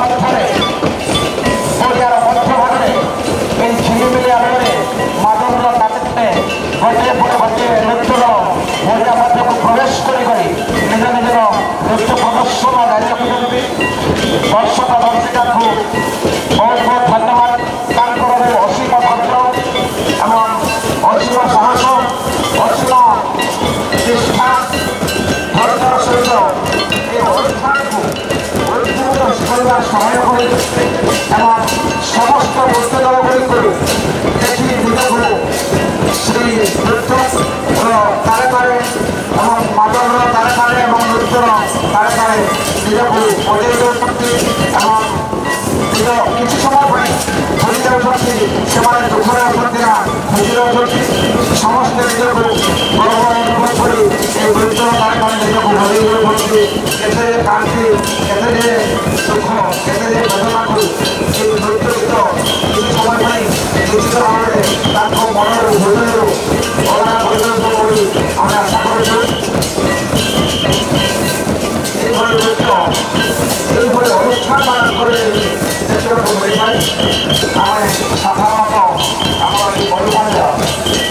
ମଧ୍ୟରେ ପଡ଼ିଆର ମଧ୍ୟଭାଗରେ ଏହି ଝିଲିମିଲି ଆଲୋରେ ମାଦଳର ତାଳେ ଗୋଟିଏ ପରେ ଗୋଟିଏ ନୃତ୍ୟର ପଡ଼ିଆ ମଧ୍ୟକୁ ପ୍ରବେଶ କରି କରି ନିଜ ନିଜର ନୃତ୍ୟ ପ୍ରଦର୍ଶନ ଜାରି ରଖିଛନ୍ତି। ଦର୍ଶକ ଦର୍ଶିକାଙ୍କୁ ବହୁତ ବହୁତ ଧନ୍ୟବାଦ। ତାଙ୍କର ଅସୀମ ଧୈର୍ଯ୍ୟ ଏବଂ ଅସୀମ ସାହସ, ଅସୀମ ନିଷ୍ଠା, ଧୈର୍ଯ୍ୟର ସହିତ ଏହି ଅନୁଷ୍ଠାନକୁ ଉଜ୍ଜୀବିତ କରିବା ସହାୟକ ହୋଇଛନ୍ତି ଏବଂ ସମସ୍ତ ନୃତ୍ୟ ଦଳଗୁଡ଼ିକୁ ଦେଖି ନିଜକୁ ଶ୍ରୀ ନୃତ୍ୟର ତାଳେ ତାଳେ ଏବଂ ମାଦଳର ତାଳେ ତାଳେ ଏବଂ ନୃତ୍ୟର ତାଳେ ତାଳେ ନିଜକୁ ବଜେଇ ଦେଉଛନ୍ତି ଏବଂ ନିଜ କିଛି ସମୟ ପାଇଁ ଭୁଲି ଯାଉଛନ୍ତି ସେମାନେ ଦୁଃଖରେ ଅଛନ୍ତି ନା ଖୁସିରେ ଅଛନ୍ତି। ସମସ୍ତେ ନିଜକୁ ଗର୍ବ ଅନୁଭବ କରି ଏହି ନୃତ୍ୟର ତାଳେ ତାଳେ ନିଜକୁ ଭୁଲି ଦେଉଛନ୍ତି। କେତେ ଯେ କାନ୍ତି, କେତେ ଯେ ଦୁଃଖ, କେତେ ଯେ ବେଦନାକୁ ଏହି ନୃତ୍ୟ ଗୀତ କିଛି ସମୟ ପାଇଁ ନିଶ୍ଚିତ ଭାବରେ ତାଙ୍କ ମନରୁ ହୃଦୟରୁ ଅଲଗା କରିଦେଉଥିବ ବୋଲି ଆମେ ଆଶା କରୁଛୁ। ଏଇଭଳି ନୃତ୍ୟ, ଏଇଭଳି ଅନୁଷ୍ଠାନ ମାନଙ୍କରେ ଦେଖିବାକୁ ମିଳିଥାଏ। ଆମେ ସାଧାରଣତଃ ଆମର ଏଇ ମୟୂରଭଞ୍ଜ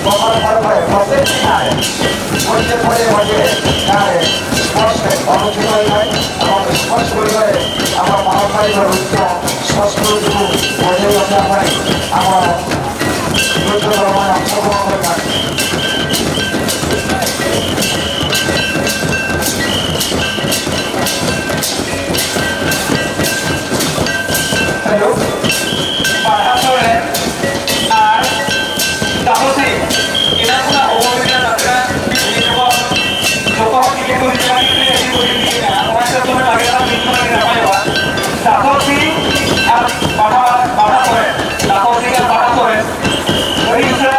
ବଦଳ ପରେ ପରେ ପ୍ରତ୍ୟେକଟି ଗାଁରେ ଗୋଟିଏ ପରେ ଗୋଟିଏ ଗାଁରେ ସ୍ପୋର୍ଟସ ଅନୁଷ୍ଠିତ ହୋଇଥାଏ ଏବଂ ସ୍ପୋର୍ଟସ ଗୁଡ଼ିକରେ ଆମର ପାରମ୍ପରିକ ନୃତ୍ୟ ସଂସ୍କୃତିକୁ ବଜାଇ ରଖିବା ପାଇଁ ଆମର ନୃତ୍ୟ ଦଳମାନେ ଅଂଶଗ୍ରହଣ କରିଥାନ୍ତି। হ্যালো, বাধা সোরেন আর দাহসি এনাকুনা অবমিনা যাত্রা দাহসি আর বাধা বাধা সোরেন, দাহসি আর বাধা সোরেন ওড়িশা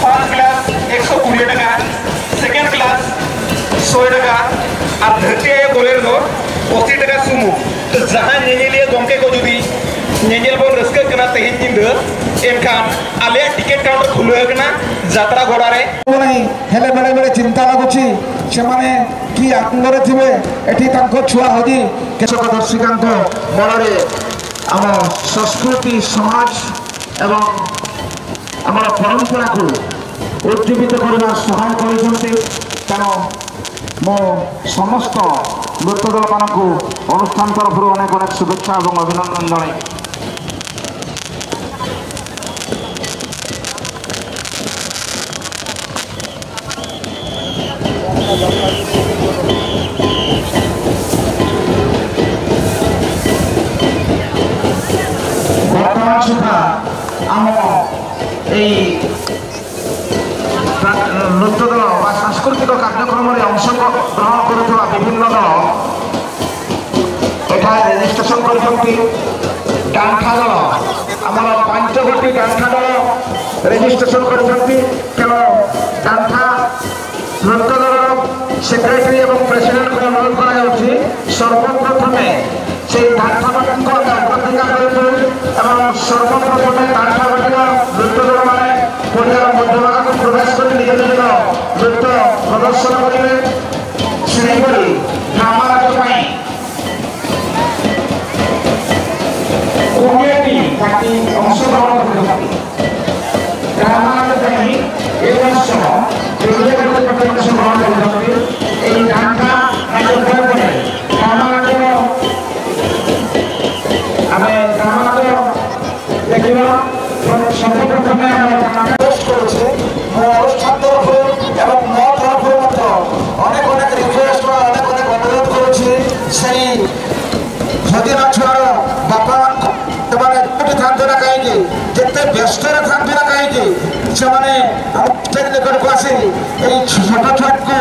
फर्स्ट क्लास 120 टाका, सेकेंड क्लास 100 टाका और धरती आयो गोलेर दो 80 टाका सुमु। तो जहां ñeñeliye गमके को जुदी ñeñel बन रस्का कना तेहेन निंदा एनखान आले टिकेट काउंटर खुलवे कना जात्रा घोड़ा रे नहीं हेले बेले बेले चिंता लागुची सेमाने की आनंदरे थिबे एठी तांको छुआ हजी केशव दर्शिकांक मनरे आम संस्कृति समाज एवं आमर परंपरा को उज्जीवित करवा सहायक होइछन्ति। तेणु मो समस्त नृत्य दल मानकु अनुष्ठान तरफରୁ अनेक अनेक शुभेच्छा एवं अभिनंदन जणाई। ବର୍ତ୍ତମାନ ସୁଦ୍ଧା ଆମ ଏଇ ନୃତ୍ୟ ଦଳ ବା ସାଂସ୍କୃତିକ କାର୍ଯ୍ୟକ୍ରମରେ ଅଂଶଗ୍ରହଣ କରୁଥିବା ବିଭିନ୍ନ ଦଳ ଏଠାରେ ରେଜିଷ୍ଟ୍ରେସନ କରିଛନ୍ତି। ଡାଣ୍ଠା ଦଳ ଆମର 5 ଗୋଟି ଡାଣ୍ଠା ଦଳ ରେଜିଷ୍ଟ୍ରେସନ କରିଛନ୍ତି। ତେଣୁ ଡାଣ୍ଠା ନୃତ୍ୟ ଦଳର ସେକ୍ରେଟାରୀ ଏବଂ ପ୍ରେସିଡେଣ୍ଟଙ୍କୁ ଅନୁରୋଧ କରାଯାଉଛି ସର୍ବପ୍ରଥମେ সেই ଡାଣ୍ଠାମାନଙ୍କ ପ୍ରତିଜ୍ଞା କରିଛୁ ଏବଂ ସର୍ବପ୍ରଥମେ ଡାଣ୍ଠା ବାଟିର ନୃତ୍ୟ ଦଳମାନେ ପଡ଼ିଆର ମଧ୍ୟଭାଗକୁ ପ୍ରବେଶ କରି ନିଜ ନିଜର ନୃତ୍ୟ ପ୍ରଦର୍ଶନ କରିବେ। ସେହିପରି ଡ୍ରାମା ପାଇଁ 20ଟି ପାର୍ଟି ଅଂଶଗ୍ରହଣ କରିଛନ୍ତି। ଡ୍ରାମା ପାଇଁ ଏ ବର୍ଷ 20 ଗୋଟି ପାର୍ଟି ଅଂଶଗ୍ରହଣ କରିଛନ୍ତି। ଏହି ଡାଣ୍ଠା ନାଚ ପରେ ପରେ ଡ୍ରାମା ନାଚର ଆମେ ଦେଖିବା। ସର୍ବପ୍ରଥମେ କରୁଛି ମୋ ଅନୁଷ୍ଠାନ ତରଫରୁ ଏବଂ ମୋ ତରଫରୁ ମଧ୍ୟ ଅନେକ ଅନେକ ରିକ୍ୱେଷ୍ଟ, ଅନେକ ଅନେକ ଅନୁରୋଧ କରୁଛି, ସେଇ ହଜିଲା ଛୁଆର ବାପା ସେମାନେ ଯୋଉଠି ଥାନ୍ତୁ ନା କାହିଁକି, ଯେତେ ବ୍ୟସ୍ତରେ ଥାନ୍ତୁ ନା କାହିଁକି, ସେମାନେ ଆମ ନିକଟକୁ ଆସି ଏଇ ଛୋଟ ଛୁଆକୁ